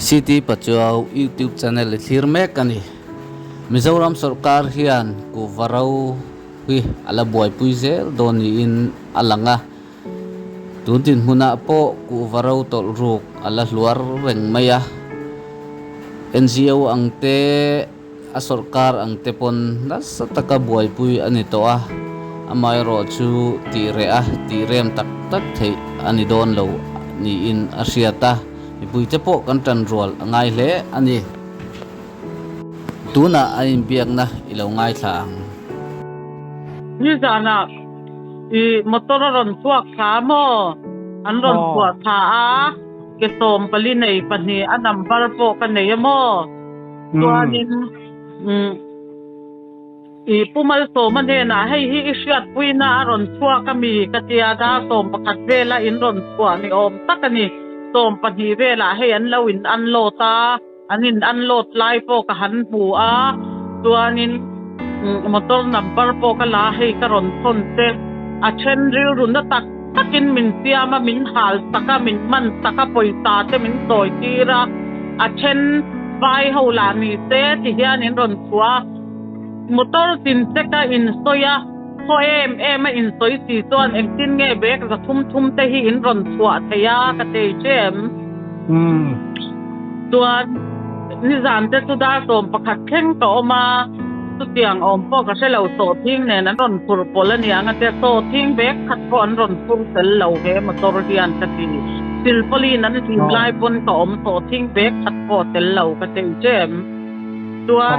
City Pachuau YouTube channel i thlir mek a ni. Mizoram sawrkar hian kuhva ro hi a la buaipui zel dawn niin a lang a. Tun dinhmunah pawh kuhva ro tawlh ruk a la hluar reng mai a. NGO ang te, a sawrkar ang te pawn nasa taka buaipui a ni tawh a, amaherawh chu tih reh a, tih rem tak tak theih a ni dawn lo niin a hriat a, mipuite pawh kan tan rual a ngai hle a ni. Tunah a inbiakna i lo ngaithla ang. Nizanah i motor a rawn chhuak thla maw? An rawn chhuah thla a, ke 14 nei pahnih a number pawh ka nei a maw? Chuanin i Pu Malsawma hnenah hei hi i hriatpuina a rawn chhuak a mi ka tia, dar 11 vela in rawn chhuah ni awm tak a ni. 12 velah hei an lo in unload a. An in unload lai pawh ka han hmu a, chuanin motor number pawh ka la a, hei ka rawn thawn che. A then rilru na tak takin min siam a, min hal sak a, min man sak a, pawisa te min sawi tir a, a then vai ho lah ni se ti hian in rawn chhuah a, motor tin check a in sawi a, khaw em em a in sawi si chuan engtin nge bag za thum thum te hi in rawn chhuah thei a ka tei chem. Chuan nizan te chu dar 11 thleng ka awm a, chutiang awm pawh ka hre lo, sawhthing nen an rawn phur pawlh a niang a tia, sawhthing bag khat pawh an rawn phur fel lo he motor hian ka ti. Silpauline an hlim lai pawn ka awm sawhthing bag khat pawh tel lo ka tei chem. Chuan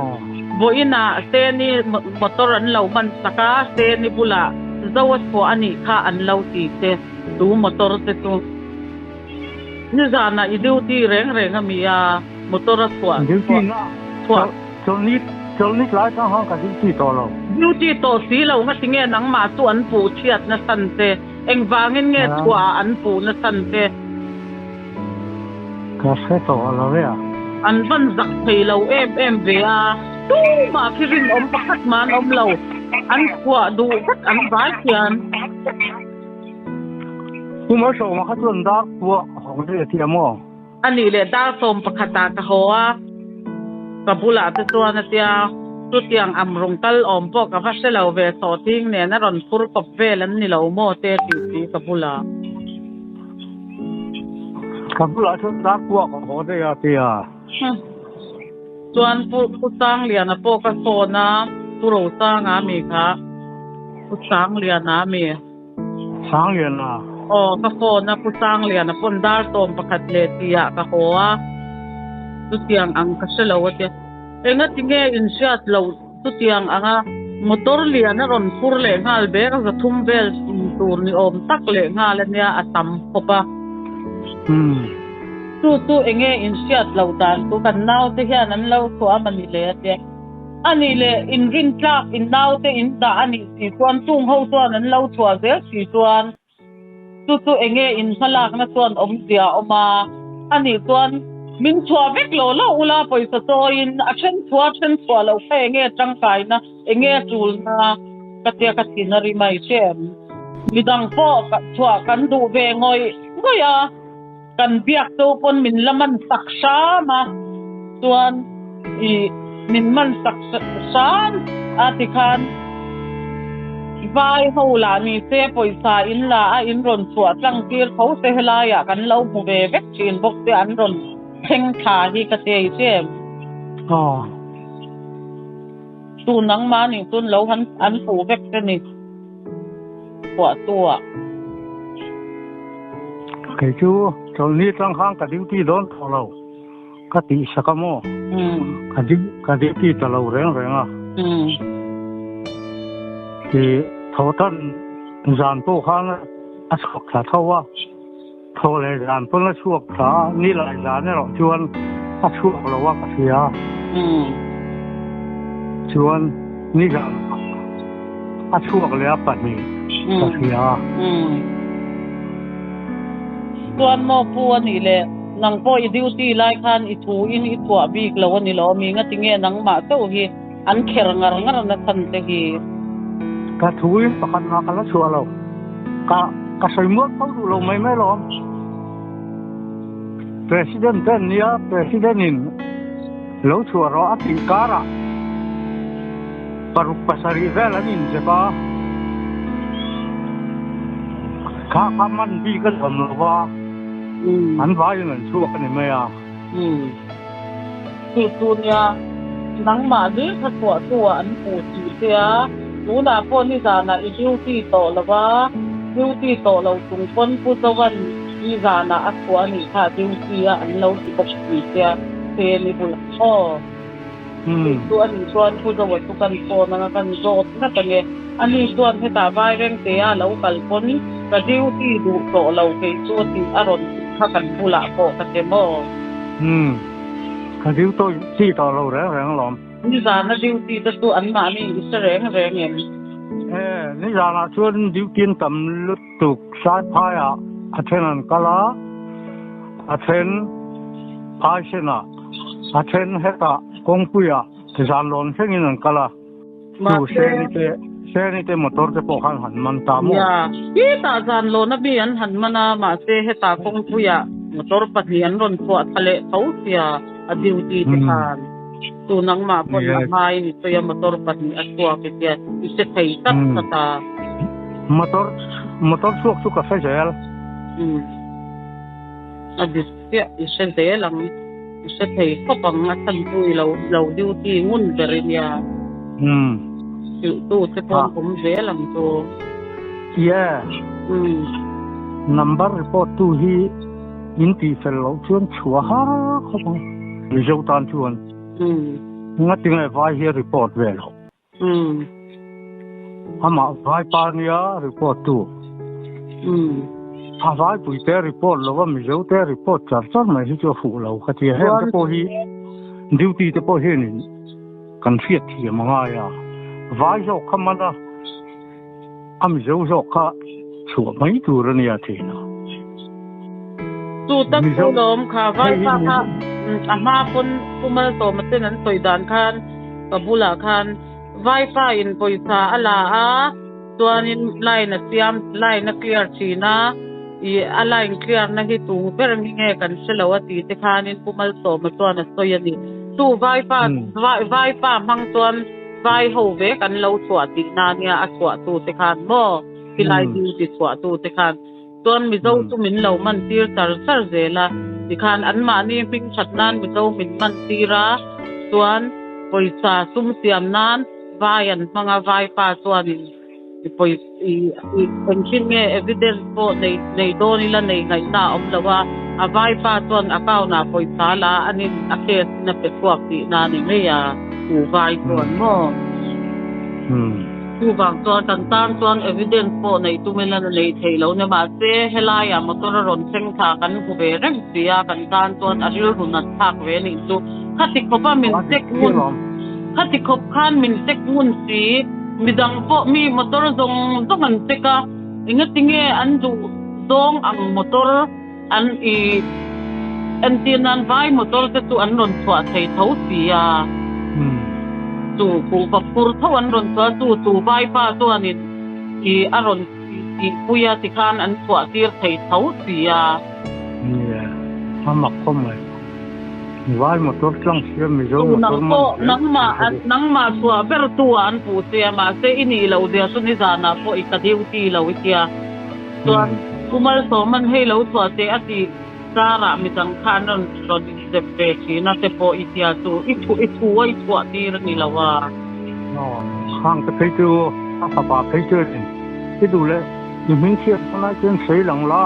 vawiinah Seni motor an lo hman sak a, Seni bulah zo a chhuah a nih kha an lo ti che, tu motor te chu. Nizanah i duty reng reng a mi a, motor a chhuah Duty na chhuah. Chawlhni chawlhni tlai tang khan ka duty tawh lo. Duty tawh si lo nga tinge nangmah chu an puh chhiat na san che, engvangin nge chhuah ah an puh na san che. Ka hre tawh lo e a. An van zak thei lo em em ve a, tumah khi rinawm pakhat mah an awm lo, an chhuah duh vek an vai thiam. Pu Malsawma kha chuan dar pawh a hawng daih a ti a maw? A nih leh dar 11 ah ka haw a, ka bulah te chuan a tia, chutiang am rawng kal awm pawh ka va hre lo ve, sawhthing nen a rawn phur kawp vel an ni lo maw te a tih si ka bulah. Ka bulah chuan dar pawh ka haw daih a ti a. Chuan Pu Pu Sangliana pawh ka phone a, Pu Rosanga mi kha, Pu Sangliana mi. Sangliana? Aw, ka phone a, Pu Sangliana pawn dar 11 leh tihah ka haw a, chutiang ang ka hre lo a tia. Engati nge in hriat loh chutiang anga motor lian a rawn phur leh nghal bek a, 300 vel tur ni awm tak leh nghal a nia, a tam khawp a. Chu chu enge in hriat loh dan chu kan naute hian an lo chhuah a mani le a tia. A nih leh in rin tlak in naute in dah a nih si chuan chung ho chuan an lo chhuah zel si chuan chu chu enge in hmalakna chuan awmzia a awm a. A nih chuan min chhuah vek lo lo ula pawisa chawiin a then chhuah a then chhuah loh kha enge tangkaina enge tulna ka tia ka thin a ri mai hrem. Midang pawh chhuah kan duh ve ngawih ngawih a. Kan biak cho pawn min la man sak hram a, chuan i min man sak hram a tikhan vai ho lah ni se pawisa in la a in rawn chhuah tlang tir tho se helai ah kan lo hmu ve vek thin bawk te an rawn thleng thla hi ka ti ei chem. Aw. Tu nangmah nih chuan lo han an fuh vek te ni. Puah tu ah. Kei chu chawlhni tang khan ka duty dawn tawh lo ka tih sak a maw? Ka ka duty ta lo reng reng a. Ti tho tan zan pawh khan a chhuak thla tho a, tho leh zan pawn a chhuak thla a, ni lai zan erawh chuan a chhuak lo a ka hria. Chuan ni zan a chhuak leh a pahnih ka hria. Chuan maw pu a nih leh nang pawh i duty lai khan i thu in i chhuah bik lo a ni lo mi nga tinge nangmah chauh hi an kher ngar ngar na chhan te hi. Ka thu in pakhat mah ka la chhuah lo. Ka ka sawi mual tho duh lo mai mai lawm. President te an nia, President in lo chhuah rawh a tih karah paruk pasarih vel an inzep a, kha kha man bik a zawm lo va, an vaiin an chhuak a ni mai a. Tih chu nia, nangmah hlir kha chhuah tu ah an puh tih che a, tunah pawh nizanah i duty tawh lo va, duty tawh lo chung pawn Pu Zovan nizanah a chhuah a nih kha duty a an lo ti bawk si che a, che ni bulah aw. Tih chu a nih chuan Pu Zoa chu kan phone anga kan zawt ngat ange, ani chuan hetah Vairengte a lo kal pawn ka duty duh tawh lo kei chu a tih a rawn tih kha kan bulah pawh ka che maw? Umm, ka duty tawh lo reng reng alawm. Nizana duty te chu anmahni i hre reng reng em? E, nizanah chuan duty an tam lutuk, Saiphaiah a then an kal a, a then Phaisenah, a then hetah kawngpuiah zanlawn thlengin an kal a. Chu Seni te, Seni te motor te pawh khan han man ta maw? Nia, hetah zanlawn a mi an han man a, mahse hetah kawngpuiah motor pahnih an rawn chhuah thla leh tho sia a duty te khan. Chu nangmah pawn a hmain i sawi a motor pahnih a chhuak i tia i hre thei tlat tlat a. Motor, motor chhuak chu ka hre zel. Umm. A dik chiah i hre zel ang. I hre thei khawp ang a chhan chu i lo lo duty ngun ber i nia. Umm. Hrilhtu che pawn awm zel ang chu. Yeah. Umm. Number report tu hi in tih fel loh chuan chhuah har khawp ang. Mizo tan chuan. Umm. Ngatinge vai hi a report ve loh. Umm. Amah vai pa nia report tu. Umm. A vai pui te report lo va Mizo te report char char mai hi chu a fuh lo ka ti a. Heng te pawh hi duty te pawh hianin kan hriat thiam a ngai a. Vai zawk kha man a, a Mizo zawk kha chhuah mai tur a nia thin a. Chu tak chu lawm kha vai pa kha a hma pawn Pu Malsawma ten an sawi dan khan Ka bulah khan Vaipa in pawisa a la a, chuanin line a siam, line a clear thin a, ih a line clear na hi tung ber nge nge kan hre lo a ti te khanin Pu Malsawma chuan a sawi a ni. Chu Vaipa, Vaipa hmang chuan Vai ho ve kan lo chhuah tih na nia a chhuah tu te khan maw, khilai duty chhuah tu te khan. Chuan Mizo chu min lo man tir char char zel a, tikhan anmahni hming that nan Mizo min man tir a, chuan pawisa sum siam nan vai an hmang a, vaipa chuanin i pawi i i engtin nge evidence pawh nei nei dawn ila nei ngaihna a awm lo a, a vaipa chuan account ah pawisa la anin a case in a pe chhuak tihna a ni mai a, chu vai chuan maw. Chuvang chuan kan tan chuan evidence pawh neih tum ila na neih theih lo nia mahse helaiah motor a rawn thleng thla kan hmu ve reng si a kan tan chuan a rilru nat thlak ve nih chu khati khawp a min check ngun khati khawp khan min check ngun si midang pawh mi motor zawng zawng an check a engatinge an duh zawng ang motor an i entir nan vai motor te chu an rawn chhuah thei tho si a, chu kuhva phur tho an rawn chhuah a, chu chu vaipa chuanin i a rawn tihpui a tikhan an chhuah tir thei tho si a. Nia, a mak khawp mai. Vai motor tlang sia Mizo motor man zel. Nangmah nangmah chhuah ber tu ah an puh che a, mahse i nih loh zia chu nizanah pawh i ka duty lo i tia. Chuan Pu Malsawman hei lo chhuah teh a tih karah midang kha an rawn rawn inzep ve thin a te pawh i tia chu i thu i thu a i chhuah tir a ni lo a. Aw, khang te phei chu a fapa phei chu a ni. I duh leh i hming chhiat dawn ai chuan sawi lang la,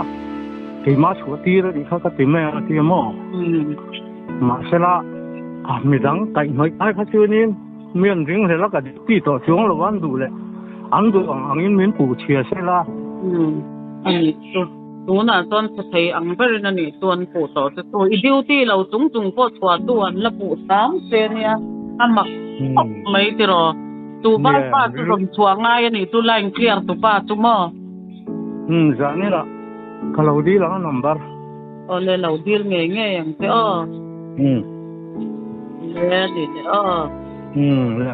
keimah chhuah tir a nih kha ka ti mai ang a ti a maw? Mahsela midang kaihhnawih ai kha chuanin Mi an ring hlel a ka ti tawh chuang lo an duh leh an duh ang angin min puh chhia se la. Umm a nih chu. Tunah chuan chhe thei ang berin a nih chu an puh tawh che chu. I duty lo chung chung pawh chhuah tu an la puh hram che nia. A mak khawp mai tiraw. Tu vaipa chu rawn chhuah ngai a nih chu line clear tu pa chu maw. Umm zah nila ka lo dil ang a number. Awle lo dil ngei ngei ang che aw. Umm. Le ni le aw. Umm le.